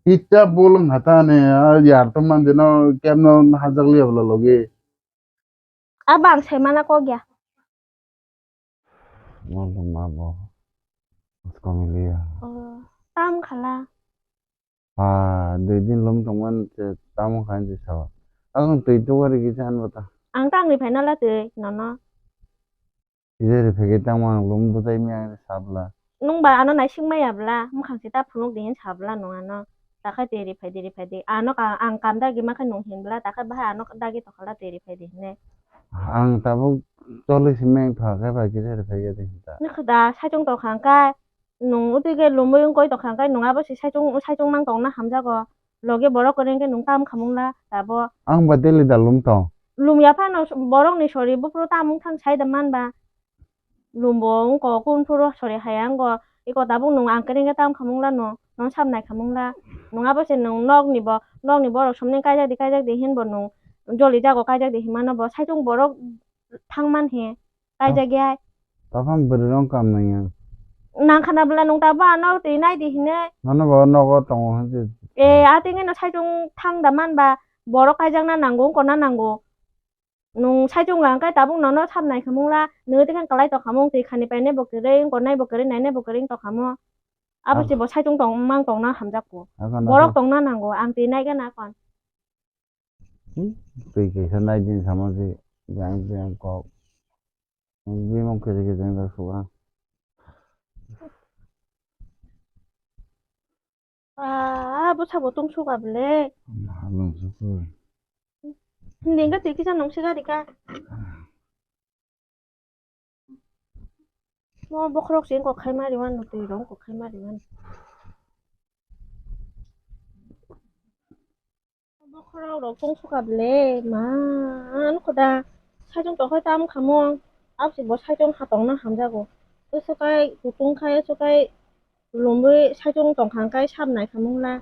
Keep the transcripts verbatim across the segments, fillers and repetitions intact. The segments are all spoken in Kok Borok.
Kicha bolong hata ne, ah, yar to manje no, kem no hajak liya bla logi. Abo ang sai mana kok ya. Mo to ma bo. Usko miliya. Oh, tam khala. Ah, dui din lum tongman se tamo khan se sawa. Ang twi tugari kisa han bata. Ang tang ni phaina la twi nono. Ide re phege tamo ang lum bwtai mi ang sabla. Nung ba ano naising maya bla, mukhang se ta phunuk di hin sabla nung ano. Takhai twi ri phai di, ri phai di. Ano ka, ang kam dagi ma khe nung hin bla, takhai bahai ano dagi tokhala twi ri phai di hine. Ang tabuk choli si meng tha khe bai kisa ri phai di hinta. Nukha da, saichung tokha ang kai. Nung utwi khe lumwi wngkoi tongkha, hwnkhe nung abo se saichung, saichung mang tongna hamjago. Logi borok kwrwi hwnkhe nung tam khamung la abo. Ang ba daily da lum tong. Lum ya phano borokni sori buphuru tam wngthang sai da man ba. Lumbo wngko kun phuru sori haya wngko. Iko tabuk nung ang kwrwi hwnkhe tam khamung la no, no sab nai khamung la. Nung abo se nung nokni bo, nokni borok somni kaijak di, kaijak di hinbo nung joli jago, kaijak di hinmano bo saichung borok thang man he. Kaijak ya. Tamo bwrwi rong kam nang yang. Nang khana bwla nung tabo ano twi nai di hine. Nono bo nogo tongo hwnsi. E, a tingeno saichung thang da man ba borok kaijakna nango, wngkona nango. Nung saichung lang kai tabuk nono sab nai khamung la, nung tikhan kalai tong khamung twi khani painai bo kwrwi, wngkonai bo kwrwi, nainai bo kwrwi wng tong khamo. Abo se bo saichung tong mang tongna hamjak ko. Borok tongna nango, ang twi nai gana kon. Hmm? Twi kaisa nai din samo se, yang yang kok. Bimung kiri kiri jeng jak suka. Ah, bwsa bo tong suka bele. Halong suku. Hindi ka twi kisa nung siga dika. Mo bokhorok se wngkok khai mari wano, twi rok wngkok khai mari wano. Bokhorok rok tong suka bele ma, ano khuda saichung tong khai tam khamung, abo se bo saichung ha tongna hamjago. Bwswk kai kutung khai, bwswk kai lumwi saichung tong kha hwnkhe sab nai khamung la.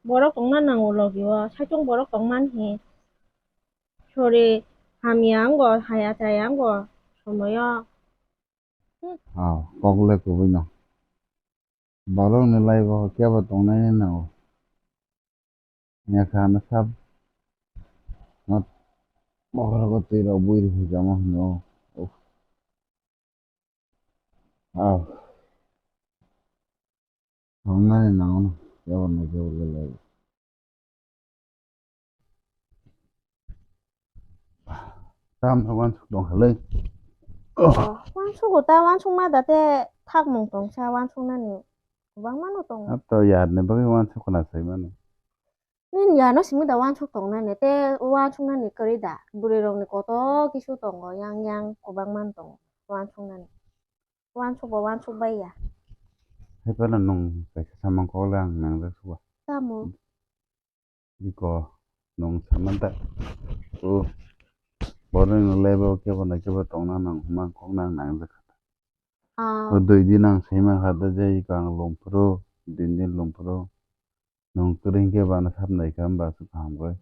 Borok tongna nango logi o, saichung borok tong man he. Sori hamya wngo, haya chaya wngo somoyo. Ah, kok le kubui no. Borok ni life o kebo tongnai nango. Yakha no sab. Mat bokhorok twi rok bui rw kamo hino. Uff. Ah. Tongnani nangono, kebo no kebo le lai. Tam no wansuk tong khalai. Oh, wansuk ta, wansuk ma da te thak mung tong sa, wansuk nani. Bang mano tong. Ato yar ni bagwi wansuk khna sai mano. Nini yano simi da wansuk tong nani, te wansuk nani kwrwi da. Bwrwi rok ni koto kisu tongo, yang yang kwbang man tongo, wansuk nani. Wansuk bo wansuk bai ya. Hai phano nwng kaisa samung kok le ang nangjak sugo. Tamo? Iko nwng sama da. O borok ni level kebo na kebo tongna nang hwnma kok nang nangjak kha. Ah. O dui din ang saiman kha da je iko ang lom phuru, din din lom phuru. Nwng kwrwi hwnkhe bana sap nai kha, hwnba aswk kaham khe.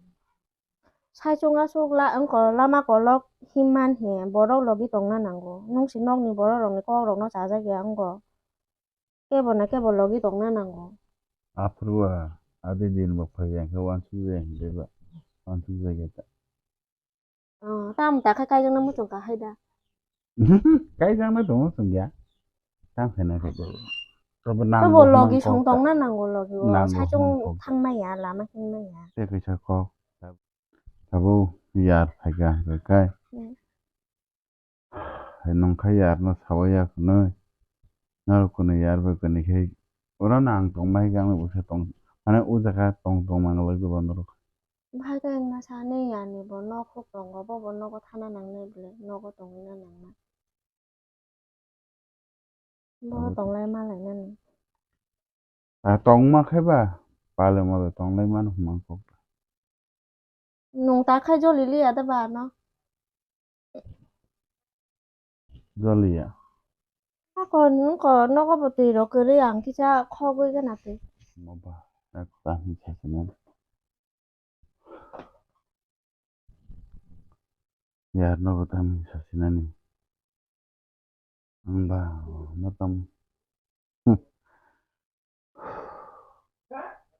Saichung aswk la-, wngkha lama kolok himman he borok logi tongna nango. Nwng se nokni borok rokni kok rokno chajak ya wngo. Kebo na kebo logi tongna nango. Aphuru a, adi din bo phai ya khe wansuk ya hwnkhe ba, wansuk ya khe ta. Oh, tamo ta khe kaijakna muchung kha hai da. Kaijakna tongo chwng ya. Tang khe na khe bo. Tobo nang Tobo bo logi hwnmang song kok ta. Tongna nango logi o. Nang bo saichung hwnmang kok. Thang maya, lama him maya. Tei kaisa kok. Tabuk yar phaikha hwnkhe kai. Hmm. Hai nongkha yarno sawi ya hwnwi. Norok kunu yar bai kani khai. Oro no ang tongma hai khe ang bwsa tong. Mane o jaga tong tong manglai doba norok. Bahai khe wngna sa ani yarni bo nok huk tongo, bo bo nogo thana nangnai bwle, nogo tongwina nangma. Bo abo tonglai ma lainani. A tongma khe ba, pale mole tonglai mano hwnmang kok. Nwng ta khai joli liya da ba no? Joliya. Ako nwng ko nogo bo twi rok kwrwi ang kisa khogwi gana twi. Mo ba, ek ta hin sa sene. Yar nogo ta hin sa sinani. Ang ba, mo tam. Hmm.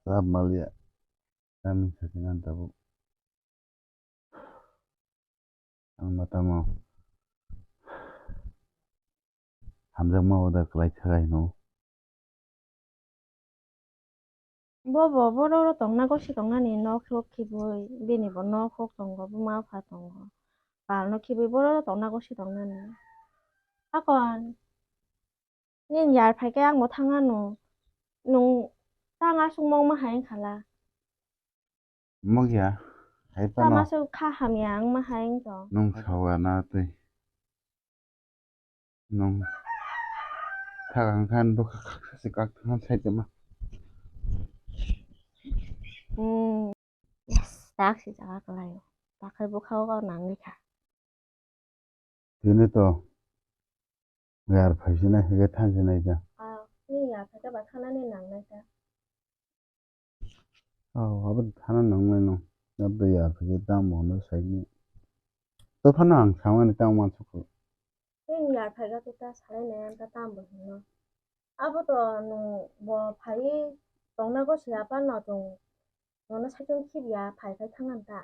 Lab maliya. Tamo sakhe nang tabuk. Ang ma tamo hamjakma order kwlai thakai no. Bo bo borok rok tongna gosi tongnani nok hok khibui bini bo nok hok tongo buma bupha tongo pal no khibui borok rok tongna gosi tongnani. Akon nini yar phaikhe ang bo thang anw nwng tang aswk mokma hai wngkha la. Mokya hai phano. Tamo aswk kha hamya wngma hai wngtong. Nwng sawa na twi. Nwng thakang khan bwkha khaksa se kak thang sai tongma. Hmm. Yes, tak si jaga kwlaio. Takhai bwkha o nangwi kha. Tini to yar phaisinai hwnkhe thansinai da. Ah, ni yar phaikhe ba thanani nangnai ta. Oh, abo thana nangnai no. Abo yar phaikhe tamo hwnwi saimanya. To phano ang samani tamo mansukho. Ni yar phaikhe to ta salainai ang ta tamo hwnno. Abo to nwng bo phaiwi tongna gosi ya phano chwng nono saichung khibiya phai phai thangna ta.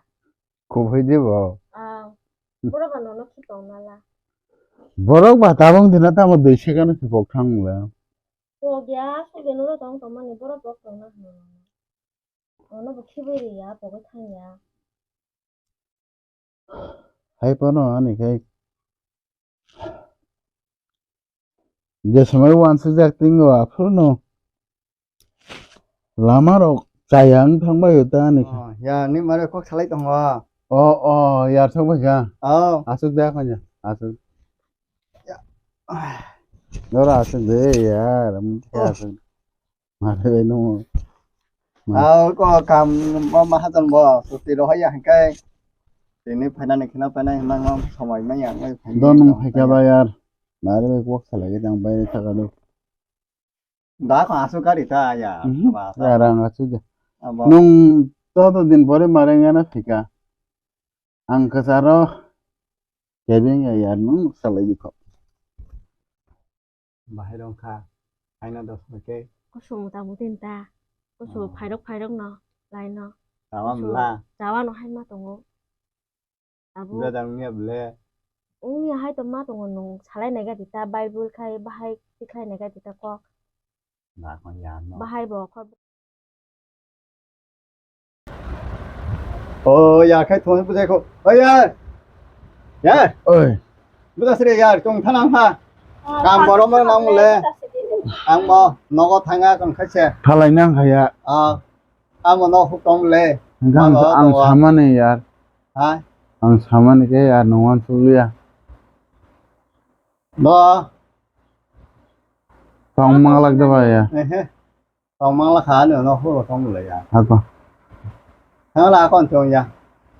Kubui de bo. Ah, borok ba nono khib tongna la. Borok ba tabang dina tamo dui second o khibok thang le. Pok ya, aswk de noro tong tongmani borok pok tongna hwnwi. Nono bo khibui ri ya, pogwi thang ya. Hai phano ani khai je samai wansukjak tingo aphuru no lama rok chaya wng thang bai ta ani khai. Oh, ya ni mare kok salai tongo. Oh, oh, yar sok bai kha. Oh. Aswk da kanya, aswk. Ya. Nora aswk de yar, mungkin aswk. Mare bai no. Au ko kam mo mahajon bo suti rohai ya hingkai. Tini phainani kheno phainai hwnma somoi manya wngwi phainai. Don nung phaikha ba yar. Mare bai kok salai jang bai thaka do. Da ko aswk gari ta ya. Mhm. Ba ta. Ya rang aswk ya. Abo. Nung todo din pore mare ngana phika. Ang kwcharo kebeng ya yar nung salai dikho. Bahai rong kha, haino dos hoi khe. Kusu mota muti ta. Kusu oh. Phairok phairok no, lai no. Chawa kusu mla. Chawa no hai ma tongo. Abo. Beda wngya ble. Wngya hai to ma tongo nung salai nai gati ta Bible khai bahai tikhlai nai gati ta kok. Ba kon ya no. Bahai bo kok. O ya khai thon bujai kho. O ya. Ya. Oi. Buda sire ya tong thanang ha. Kam borom nang le. Ang bo nogo thanga kon khai se. Thalai nang kha ya. Ah. Amo no huk tong le. Ang samani ya. Ha? Ang samani ke ya nongan sulia. Bo. Tong manglak da ba ya. Ehe. Tong mangla kha ani no huro tong le ya. Ako. Thang la kon tong ya.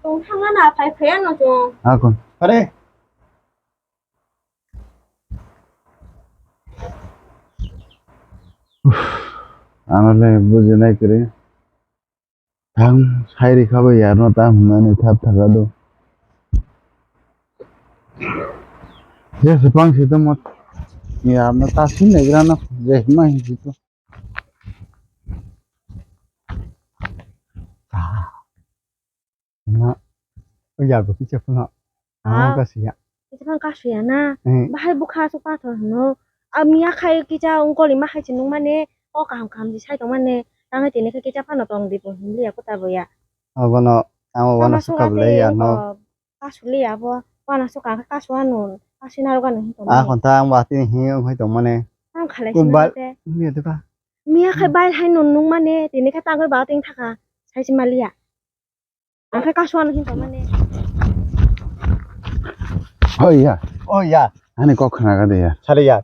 Tong thang na phai phai no tong. Ako. Are. Ano le bujinai kiri. Thang sai ri kha ba ya no ta hwnani thap thaka do. Je sepang si to mot. Ya no ta sin le gra no je ma hi si to. Na, o ya go kicha phano. Ah. Ang ka siya. Kicha phano ka siya na. Eh. Bahai bukha su pathor hino. A miya khai kicha ungkoli ma khai chinung mane. O kaham kaham di sai tong mane. Tangai tini khai kicha phano tong di po himli ya kota bo ya. Abono ang wano suka bole ya no. Kasu le abo, wana suka kasu anu, kasu naro ganu hin tong. Ah, konta ang bati hin ong hai tong mane. Ang khalai kumbal. Miya de ba. Miya khai bai hai nun nung mane, tini kha tangoi ba ting thaka, sai si maliya. Ang kha kasu anu hin tong mane. Oh ya. Oh ya. Ani kok khana ga de ya. Sale ya.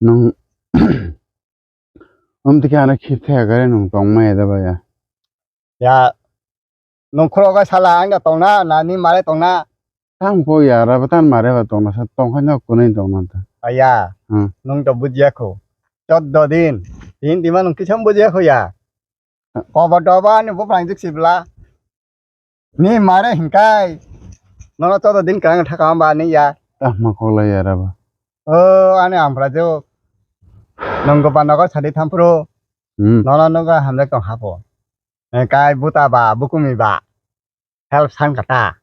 Nung, um, tike ano khip thaya gare nung tong maya da ba ya. Ya, nung khoro ga sala ang da tong na, na ni mare tong na. Tang po ya, ra ba tan mare ba tong na, sa tong kha no kunai tong na ta. Aya, hmm. Nung to bujiya kho. Choddo din, tin dima nung kisam bujiya kho ya. Kobo doba ani bo prang jik sibla. Ni mare hingkai. Nono todo din kang thaka amba ni ya. Ah, ma kola ya raba. O, ani ampra jo. Nong go panogo sadi thampro. Hmm. Nono nogo hamjak tong hapo. Eh, kai buta ba, bukumi ba. Help san kata.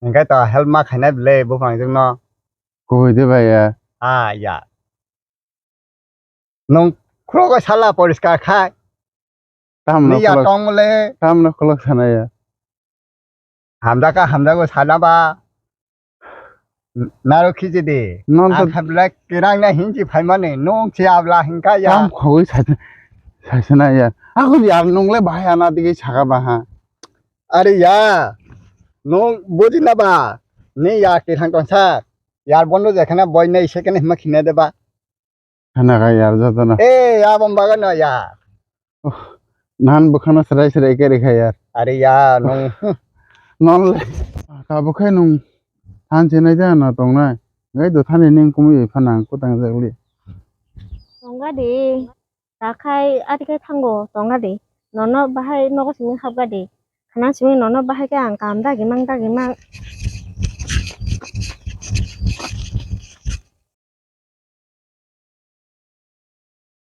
Engkai to help ma khainai bele buphang jwkno. Koi de bai ya. Ah, ya. Nung khrogo sala poriskar khai. Tamno ni ya khulok, tong le. Tamno khulok sana ya. Hamjaka hamjago sana ba. Naro khiji di. Non to ang kha black kirang na hinji phaimani. Nung si abla hingka ya. Tam khogoi sa, sa sana ya. Ako ya nung le bahai ana digi saka ba ha. Are ya. Nung buji na ba. Ni ya kirang tong sa. Yar bondo je khana boy nei se kene hima khine de ba. Khana kha yar jotono. Eh, abang bagan no yar. Oh, nan bukhano serai serai khe rikha yar. Are ya, nung. Non le. Ka bukhai nung. Than chinai ja no tongnai. Gai do thani ning kumui pha nang kutang jagli. Tongga di. Takhai ati khai thango tongga di. Nono bahai nogo simi hapga di. Khana simi nono bahai khe ang kam dagi mang dagi mang.